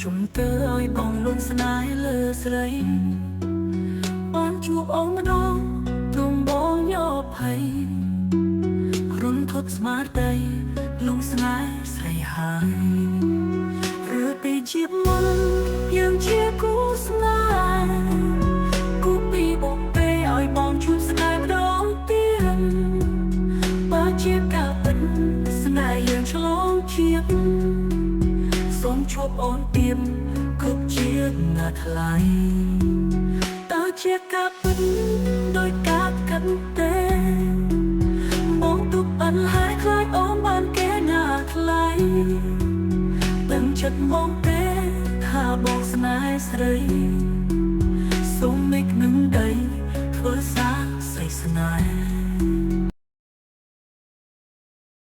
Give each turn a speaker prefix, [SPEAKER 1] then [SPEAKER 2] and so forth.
[SPEAKER 1] ជុំទៅឲ្យបងលន់ស្នេហ៍លើស្រីបានជួបអូនម្ដងទ្រង់បងញភ័យរុនធត់ស្មារតីលងស្នេហ៍ស្រីហើយឬពីជាមុនយើងជាគូស្នេហ៍គូពីបងពេលឲ្យបងជួបស្នេហ៍ម្ដងទៀតបើជាការពិតស្នេហ៍យើងឆ្លងជាតិសូមជួបអូនទៀតគ្រប់ជាតិណាថ្លៃតើជាការពិតដោយការកិនទេបងទុកអិនហើយខ្លាចអូនបានគេណាថ្លៃដឹងចិត្តបងទេថាបងស្នេហ៍ស្រី